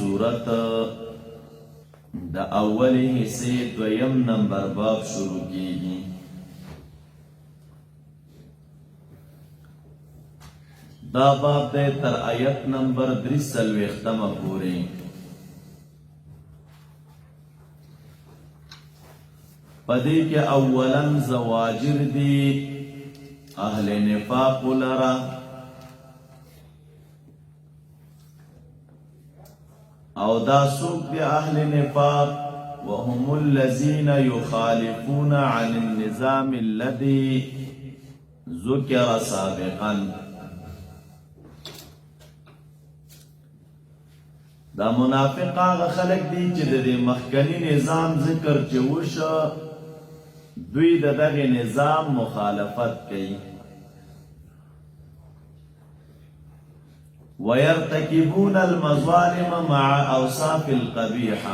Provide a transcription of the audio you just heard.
صورت د اولې حصې دویم نمبر باب شروع کیږي. دا باب دی تر آیت نمبر درې څلوېښتمه پورې. په دې کې اولا زواجر دي اهل نفاق لره، او دا څوک دي اهل نفاق؟ وهم الذين يخالفون عن النظام الذي ذكر سابقا. دا منافق هغه خلک دي چې د دې مخکني نظام ذکر چې وشو، دوی د دغه نظام مخالفت کوي. ويرتكبون المظالم مع اوصاف القبيحه.